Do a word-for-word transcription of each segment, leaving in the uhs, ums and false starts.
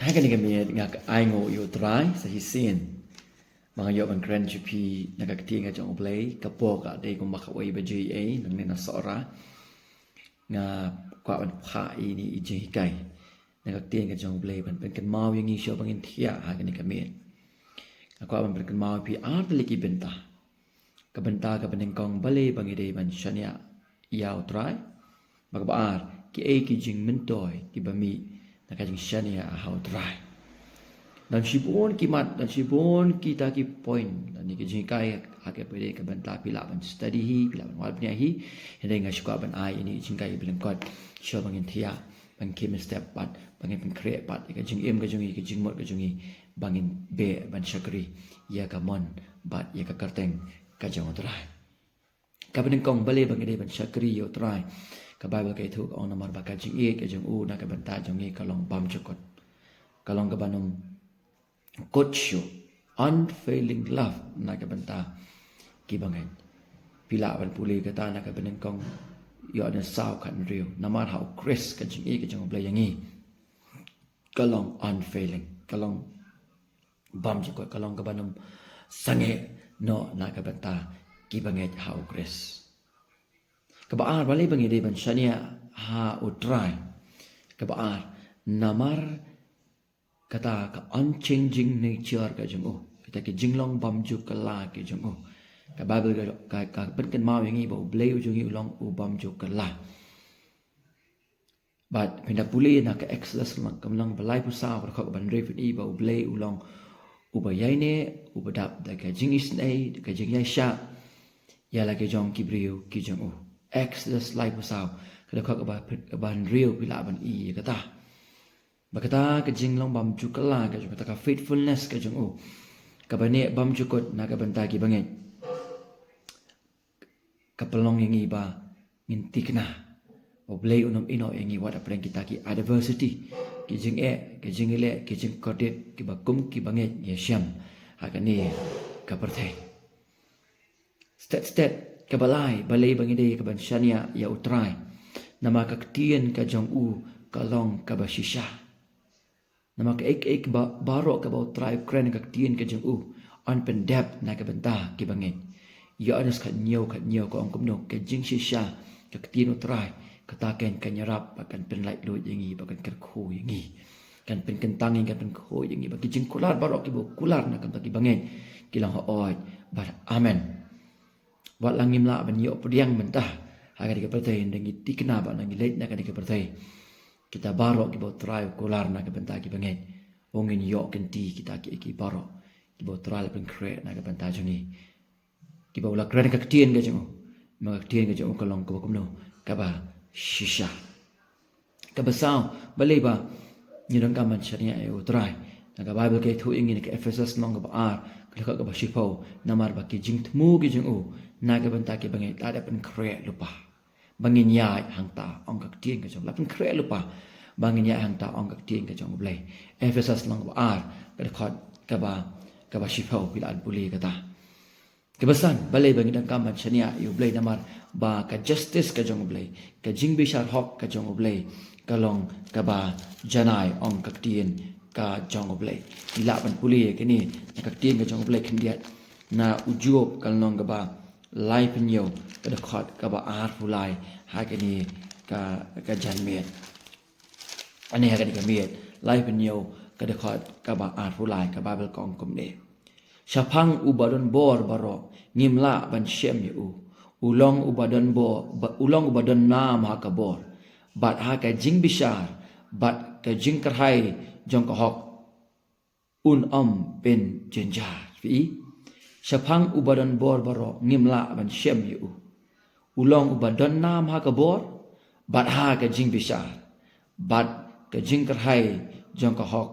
Ha kane ka miet nga ka ainguh ïa U Trai sa shisien ba nga ïoh ban kren sha phi na ka ktien ka jong U Blei. Ka por ka dei kumba kawei baje ei nangne na Sohra. Nga kwah ban phah ïa ine i jinghikai na ka ktien ka jong U Blei ban pynkynmaw ïa ngi shuwa ba ngin thiah ha kane ka miet. Nga kwah ban pynkynmaw ïa phi ar tylli ki bynta. Ka bynta kaba nyngkong, balei ba ngi dei ban shaniah ïa U Trai? Bad kaba ar, kiei ki jingmyntoi kiba mih na ka jingshaniah ha U Trai. Don shibun ki mat, don shibun kita ki point, don ki jinghikai ha kaba dei ka bynta phi lah ban study hi, phi lah ban wad bniah hi. Hynrei nga shu kwah ban ai ine i jinghikai ba lyngkot shuwa ba ngin thiah, ba ngin khie mynstep pat, ba ngin pynkhreh pat ïa ka jingim ka jong ngi, ka jingmut ka jong ngi, ba ngin beh ban shakri ïa ka mon bad ïa ka kyrteng ka jong U Trai. Kaba nyngkong, balei ba ngi dei ban shakri ïa U Trai? Ka Baibl ka ïathuh, ka ong namar ba ka jingïeit ka jong u na ka bynta jong ngi ka long bymjukut. Ka long kaba nym kut shuh, unfailing love na ka bynta ki bangeit. Phi lah ban pule kata na kaba nyngkong Ïoannis saw khathynriew. Namar ha U Khrist ka jingïeit ka jong U Blei ïa ngi ka long unfailing, ka long bymjukut, ka long kaba nym sangeh noh na ka bynta ki bangeit ha U Khrist. Kaba ar, balei ba ngi dei ban shaniah ha U Trai? Kaba ar, namar kata ka unchanging nature ka jong u, kita ki jinglong bymjukut ki jong u. Ka Baibl ka, ka, ka pynkynmaw ïa ngi ba U Blei u jong ngi u long u bymjukut. Bad phin da pule na ka Exodus lynnong, ka lynnong ba laiphew saw, ka dkhot kaba hynriewphew hynñiew, ba U Blei u long uba ïaineh, uba dap da ka jingisynei, da ka jingïaishah ïa la ki jong ki briew ki jong u. Exodus laiphew saw, ka dkhot kaba, kaba hynriew, phi lah ban i ïa kata. Ba kata ka jinglong bymjukut ka jong u, kata ka faithfulness ka jong u, kaba neh bymjukut na ka bynta ki bangeit, ka pynlong ïa ngi ba ngin thikna ba U Blei un ym ïehnoh ïa ngi wat hapdeng kita ki adversity, ki jingeh, ki jingïaleh, ki jingkordit kiba kum ki bangeit ngi ïashem ha kane ka pyrthei. Stet stet, kaba lai, balei ba ngi dei ban shaniah ïa U Trai? Namar ka ktien ka jong u ka long kaba shisha. Namar kaei kaei ba, baroh kaba U Trai u kren ha ka ktien ka jong u, yn pyndep na ka bynta ki bangeit. Ïoannis khathynñiew khathynñiew ka ong kumno, ka jingshisha ka ktien U Trai, kata kan, kan ïarap bad kan pynlait luid ïa ngi, bad kan kyrkhu ïa ngi, kan pynkyntang ïa ngi, kan pynkhuid ïa ngi. Bad ki jingkular baroh kiba kular na ka bynta ki bangeit ki long hooid bad amen. Wat la ngim lah ban ïoh pdiang mynta ha kane ka pyrthei, ynda ngi thikna ba ngi leit na kane ka pyrthei, kita baroh kiba U Trai u kular na ka bynta ki bangeit, u ngin ïoh kynti kita ki, ki baroh kiba U Trai la pynkhreh na ka bynta jong ngi, kiba u la kren ha ka ktien ka jong u. Ma ka ktien ka jong u ka long kaba kumno, kaba shisha. Kaba saw, balei ba ngi donkam ban shaniah ïa U Trai? Na ka Baibl ka ïathuh ïa ngi na ka Ephesus lynnong kaba ar, ka dkhot kaba shiphew, namar ba ki jingthmu ki jong u na ka bynta ki bangeit la dep pynkhreh lypa ba ngin ïaid hangta, ong ka ktien ka jong u. La pynkhreh lypa ba ngin ïaid hangta, ong ka ktien ka jong U Blei. Ephesus lynnong kaba ar, ka dkhot kaba, kaba shiphew, phi lah ban pule kata. Kaba san, balei ba ngi donkam ban shaniah ïa U Blei? Namar ba ka justice ka jong U Blei, ka jingbishar hok ka jong U Blei, ka long kaba janai, ong ka ktien ka jong U Blei. Ngi lah ban pule ïa kane na ka ktien ka jong U Blei khyndiat, na U Job ka lynnong kaba laiphew hynñiew, ka dkhot kaba arphew lai, ha kane ka, ka janmiet. Hangne ha kane ka miet, laiphew hynñiew, ka dkhot kaba arphew lai, ka Baibl ka ong kumne: Shaphang uba don bor baroh ngim lah ban shem ïa u. U long uba don bor, ba, u long uba don nam ha ka bor bad ha ka jingbishar bad ka jingkyrhai jong ka hok, un ym pynjynjar. Phi i? Shaphang uba don bor baroh ngim lah ban shem ïa u. U long uba don nam ha ka bor bad ha ka jingbishar bad ka jingkyrhai jong ka hok,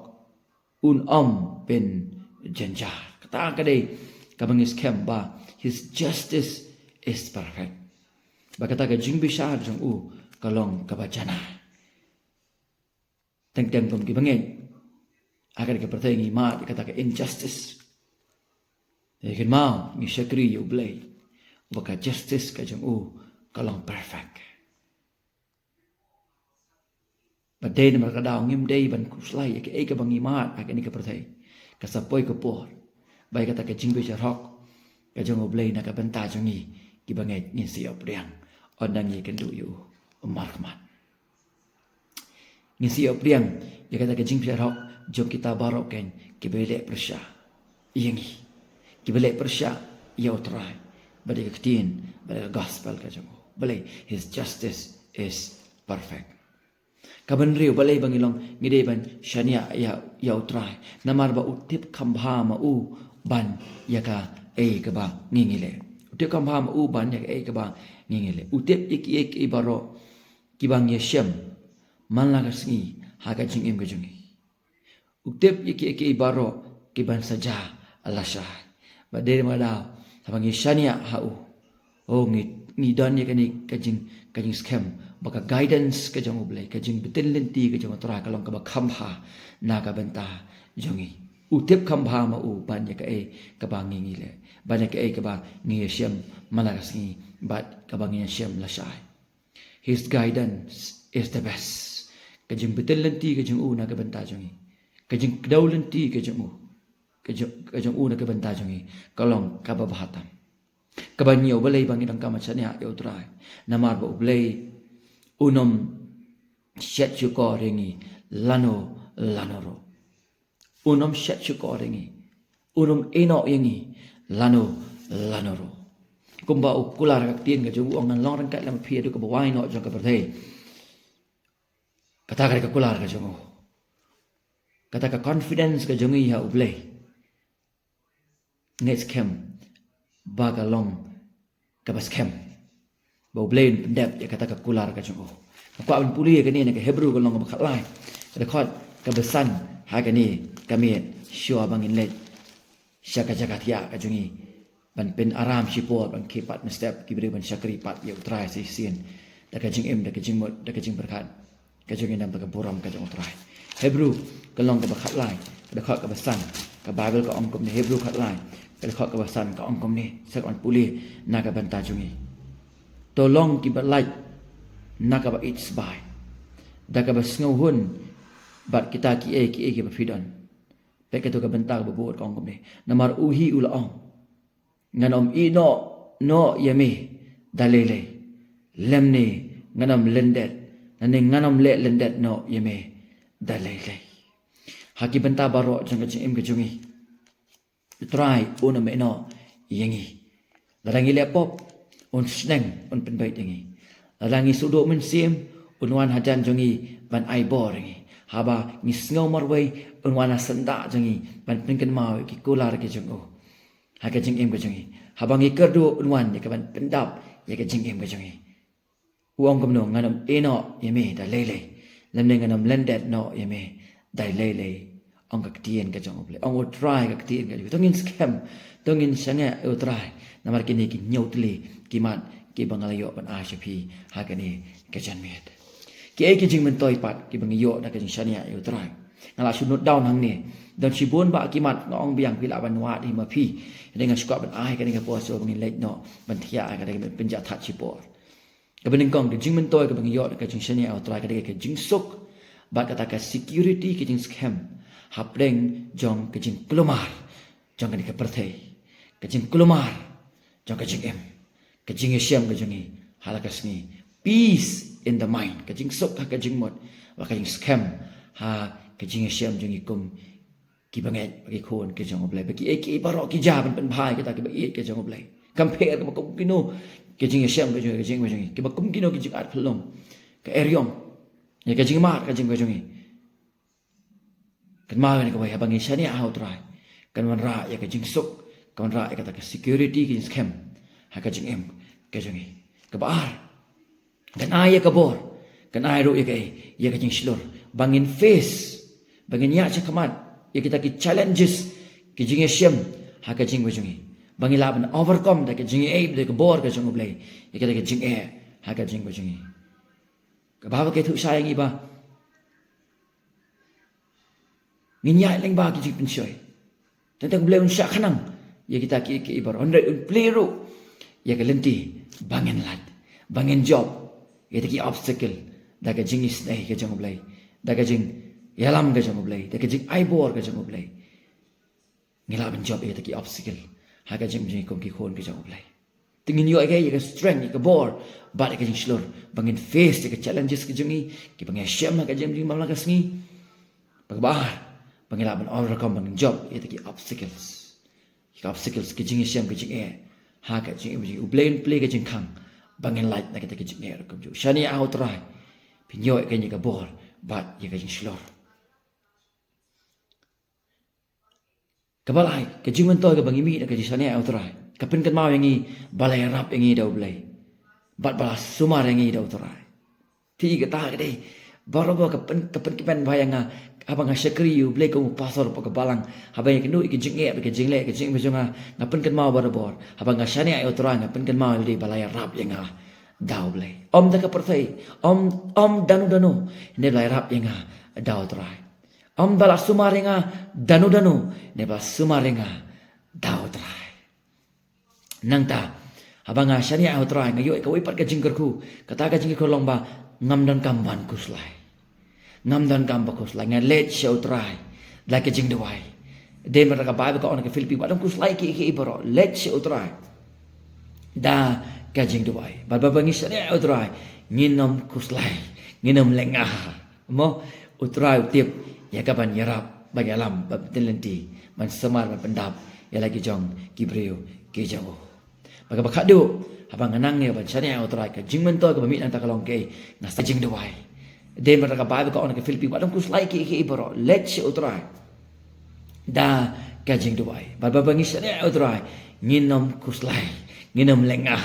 un ym pynjynjar. Kata ka dei kaba ngi skhem ba his justice is perfect. Ba kata ka jingbishar jong u ka long kaba janai. Teng teng kum ki bangeit ha kane ka pyrthei ngi mad ïa kata ka injustice. Te kynmaw, ngi shakri ïa U Blei uba ka justice ka jong u ka long perfect. Ba dei namar ka daw ngim dei ban khuslai ïa kaei kaba ngi mad ha kane ka pyrthei. Ka sa poi ka por ba ïa kata ka jingbishar hok ka jong U Blei na ka bynta jong ngi kiba ngeit ngin sa ïoh pdiang. Ynda ngi ïakynduh ïa u markhmat. Ngin sa ïoh pdiang ïa kata ka jingbishar hok jong kita baroh keiñ kiba leh pyrshah ïa ngi, kiba leh pyrshah ïa U Trai bad ïa ka ktien bad ïa ka gospel ka jong u. Balei? His justice is perfect. Kaba hynriew, balei ba ngi long, ngi dei ban shaniah ïa, ïa U Trai? Namar ba u tip kham bha ma u ban ïa kaei kaba ngi ngi leh. U tip kham bha ma u ban ïa kaei kaba ngi ngi leh. U tip ïa kiei kiei baroh kiba ngi ïashem man la ka sngi ha ka jingim ka jong ngi. U tip ïa kiei kiei baroh kiban sa jia lashai. Bad dei ma ka daw haba ngi shaniah ha u, oh, ngi, ngi don ïa kane ka jing, ka jingskhem ba ka guidance ka jong U Blei, ka jingbtin lynti ka jong U Trai ka long kaba kham bha na ka bynta jong ngi. U tip kham bha ma u ban ïa kaei kaba ngi ngi leh, ban ïa kaei kaba ngi ïashem man la ka sngi bad kaba ngi ïashem lashai. His guidance is the best. Ka jingbtin lynti ka jong u na ka bynta jong ngi, ka jingkdew lynti ka jong u, ka jong, ka jong u na ka bynta jong ngi ka long kaba bha tam. Kaba hynñiew, balei ba ngi donkam ban shaniah ïa U Trai? Namar ba U Blei un ym shet shukor ïa ngi lano lano ruh. Un ym shet shukor ïa ngi, un ym ïehnoh ïa ngi lano lano ruh. Kumba u kular ka ktien ka jong u ong, ngan long ryngkat lem bad phi haduh kaba wai noh jong ka pyrthei. Kata ka dei ka kular ka jong u. Kata ka confidence ka jong ngi ha U Blei. Ngeit skhem ba ka long kaba skhem ba U Blei un pyndep ïa kata ka kular ka jong u. Nga kwah ban pule ïa kane na ka Hebru ka lynnong kaba khatlai, ka dkhot kaba san ha kane ka miet, shuwa ba ngin leit sha ka jaka thiah ka jong ngi ban pynaram shipor, ban khie pat mynstep ki briew ban shakri pat ïa U Trai sa shisien da ka jingim, da ka jingmut, da ka jingpyrkhat ka jong ngi na ka bynta ka burom ka jong U Trai. Hebru ka lynnong kaba khatlai, ka dkhot kaba san, ka Baibl ka ong kumne. Hebru khatlai, ka dkhot kaba san ka ong kumne, sa ka ban pule na ka bynta jong ngi. To long kiba lait na kaba ïeit sbai, da kaba sngewhun bad kita kiei kiei kiba phi don. Peit kato ka bynta kaba bud, ka ong kumne: Namar u hi u la ong, ngan ym ïehnoh noh ïa me da lei lei, lymne ngan ym lyndet, lane ngan ym leh lyndet noh ïa me da lei lei. Ha ki bynta baroh jong ka jingim ka jong ngi, U Trai un ym ïehnoh ïa ngi. Lada ngi leh pop, un sneng, un pynbeit ïa ngi. Lada ngi sngewduh mynsiem, un wan hajan jong ngi ban ai bor ïa ngi. Haba ngi sngew marwei, un wan ha syndah jong ngi ban pynkynmaw ïa ki kular ki jong u ha ka jingim ka jong ngi. Haba ngi kyrduh, un wan ïa ka ban pyndap ïa ka jingim ka jong ngi. U ong kumno? Ngan ym ïehnoh ïa me da lei lei, lymne ngan ym lyndet noh ïa me da lei lei, ong ka ktien ka jong U Blei, ong U Trai ka ktien ka jong U Blei. To ngin skhem, to ngin shaniah ïa U Trai namar kine ki hynñiew tylli ki mat kiba nga la ïoh ban ai sha phi ha kane ka janmiet. Kiei ki jingmyntoi pat kiba ngi ïoh da ka jingshaniah ïa U Trai? Nga la shu note down hangne, don shibun bah ki mat, nga ong biang phi lah ban wad hi ma phi. Hynrei nga sngewkwah ban ai kane ka por shuwa ba ngin leit noh ban thiah ïa kane ka ban pynjah thait shipor. Kaba nyngkong, ka jingmyntoi kaba ngi ïoh da ka jingshaniah ïa U Trai ka dei ka jingsuk bad kata ka security, ka jingskhem hapdeng jong ka jingkulmar jong kane ka pyrthei, ka jingkulmar jong ka jingim, ka jingïashem ka jong ngi ha la ka sngi. Peace in the mind, ka jingsuk ha ka jingmut bad ka jingskhem ha ka jingïashem jong ngi kum kiba ngeit bad ki khun ki jong U Blei. Ba kiei kiei baroh ki jia ban pynbha ïa kita kiba ïeit ki jong U Blei. Kam pher kaba kum kino ka jingïashem ka jong ngi, ka jingim ka jong ngi, kiba kum kino ki jingat phyllung, ka eriong, ïa ka jingmad ka jingim ka jong ngi. Kynmaw ïa kane kawei, haba ngi shaniah ha U Trai, kan wanrah ïa ka jingsuk, kan wanrah ïa kata ka security, ka jingskhem ha ka jingim ka jong ngi. Kaba ar, kan ai ïa ka bor, kan ai ruh ïa ka, ïa ka jingshlur ba ngin face, ba ngin ïaid shakhmat ïa kita ki challenges, ki jingïashem ha ka jingim ka jong ngi, ba ngin lah ban overcome da ka jingïeit, da ka bor ka jong U Blei ïa kita ki jingeh ha ka jingim ka jong ngi. Kaba, ba ka ïathuh shai ïa ngi ba ngin ïaid lyngba ki jingpynshoi. Tang tang U Blei un shah khnang ïa kita ki, ki ibar, un rai, un plie ruh ïa ka lynti ba ngin lait, ba ngin jop ïa kita ki obstacle da ka jingisynei ka jong U Blei Da ka jingïalam ka jong U Blei, da ka jingai bor ka jong U Blei, ngi lah ban jop ïa kita ki obstacle ha ka jingim jong ngi kum ki khun ka jong U Blei. Te ngin ïoh ïa ka strength, ïa ka bor bad ïa ka jingshlur ba ngin face ïa ka challenges ka jong ngi kiba ngi ïashem ha ka jingim jong ngi man la ka sngi. Bad kaba ar, ba ngi lah ban overcome, ba ngin jop ïa kita ki obstacles. Ïa ka obstacles, ka jingïashem ka jingeh ha ka jingim jong ngi, U Blei un plie ka jingkhang ba ngin lait na kita ki jingeh ruh kumjuh. Shaniah ha U Trai. Pynïoh ïa ka bor bad ïa ka jingshlur. Kaba lai, ka jingmyntoi kaba ngi mih na ka jingshaniah ha U Trai ka pynkynmaw ïa ngi ba la ïarap ïa ngi da U Blei bad ba la sumar ïa ngi da U Trai. Te kata ka dei barabor ka pyn, ka pynkmen bha ïa nga haba nga shakri ïa U Blei kum u pastor hapoh ka balang, haba nga ïakynduh ïa ka jingeh, ka jingleh, ka jingim jong nga, nga pynkynmaw barabor. Haba nga shaniah ïa U Trai nga pynkynmaw ïa lade ba la ïarap ïa nga da U Blei. Ym da ka pyrthei, ym, ym da no da no, hynrei ba la ïarap ïa nga da U Trai. Ym ba la sumar ïa nga da no da no, hynrei ba la sumar ïa nga da U Trai. Nangta, haba nga shaniah ha U Trai, nga ïoh ïa kawei pat ka jingkyrkhu. Kata ka jingkyrkhu long ba ngam donkam ban khuslai. Ngam donkam ban khuslai, nga leit sha U Trai da ka jingduwai. Dei namar ka Baibl ka ong ha ka Philippi, wat ym khuslai kiei kiei baroh, leit sha U Trai da ka jingduwai. Bad haba ngi shaniah ha U Trai, ngin ym khuslai, ngin ym lyngnga. Mo, U Trai u tip ïa kaban ïarap, ban ïalam, ban pyntip lynti, ban sumar, ban pyndap ïa la ki jong ki briew ki jong u. Bad kaba khatduh, haba nga nang ïa ban shaniah ha U Trai, ka jingmyntoi kaba mih nangta ka long kaei? Nga sdang jingduwai. Dei namar ka Baibl ka ong ha ka Philippi, wat ym khuslai kiei kiei baroh, leit sha U Trai da ka jingduwai. Bad haba ngi shaniah ha U Trai, ngin ym khuslai, ngin ym lyngnga.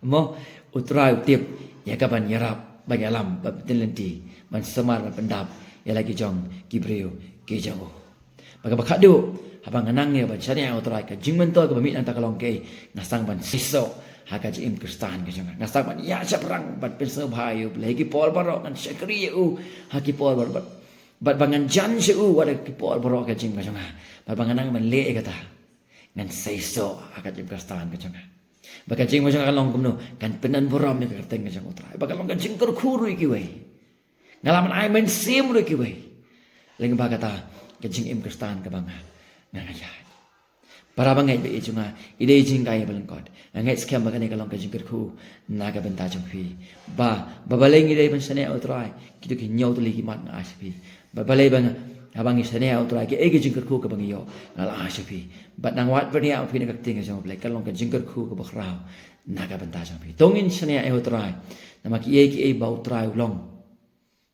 Mo, U Trai u tip ïa kaban ïarap, ban ïalam, ban pyntip lynti, ban sumar, ban pyndap ïa la ki jong ki briew ki jong u. Bad kaba khatduh, haba nga nang ïa ban shaniah ha U Trai, ka jingmyntoi kaba mih nangta ka long kaei? Nga sdang ban seisoh ha ka jingim Khristan ka jong nga. Nga sdang ban ïaid shaphrang, ban pynsngewbha ïa U Blei ha ki por baroh, ngan shakri ïa u ha ki por baroh, bad, bad ba ngan jan sha u wat ha ki por baroh ka jingim ka jong nga. Bad haba nga nang ban leh ïa kata, ngan seisoh ha ka jingim Khristan ka jong nga. Bad ka jingim ka jong nga kan long kumno? Kan pyndonburom ïa ka kyrteng ka jong U Trai. Bad kan long ka jingkyrkhu ruh ïa kiwei. Nga lah ban ai mynsiem ruh ïa kiwei lyngba kata ka jingim Khristan kaba nga, nga, nga ïaid. Para bangeit baieit jong nga, i dei jinghikai ba lyngkot. Nga ngeit skhem ba kane ka long ka jingkyrkhu na ka bynta jong phi. Ba, ba balei ngi dei ban shaniah ha U Trai, kito ki hynñiew tylli ki mat nga ai sha phi. Ba balei ba nga, haba ngi shaniah ha U Trai, kaei ka jingkyrkhu kaba ngi ïoh, nga la ai sha phi. Bad nang wad bniah ïa phi na ka ktien ka jong U Blei, ka long ka jingkyrkhu kaba khraw na ka bynta jong phi. To ngin shaniah ha U Trai namar kiei kiei ba U Trai u long,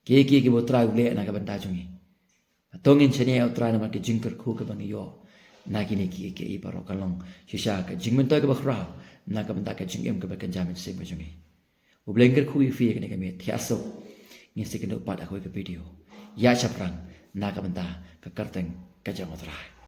kiei kiei kiba U Trai u leh na ka bynta jong ngi. To ngin shaniah ha U Trai namar ka jingkyrkhu kaba ngi ïoh na kine kiei kiei baroh, ka long shisha ka jingmyntoi kaba khraw na ka bynta ka jingim kaba kynja mynsiem ka jong ngi. U Blei un kyrkhu ïa phi ïa kane ka miet. Thiah suk, ngin sa ïakynduh pat ha kawei ka video. Ïaid shaphrang na ka bynta ka kyrteng ka jong U Trai.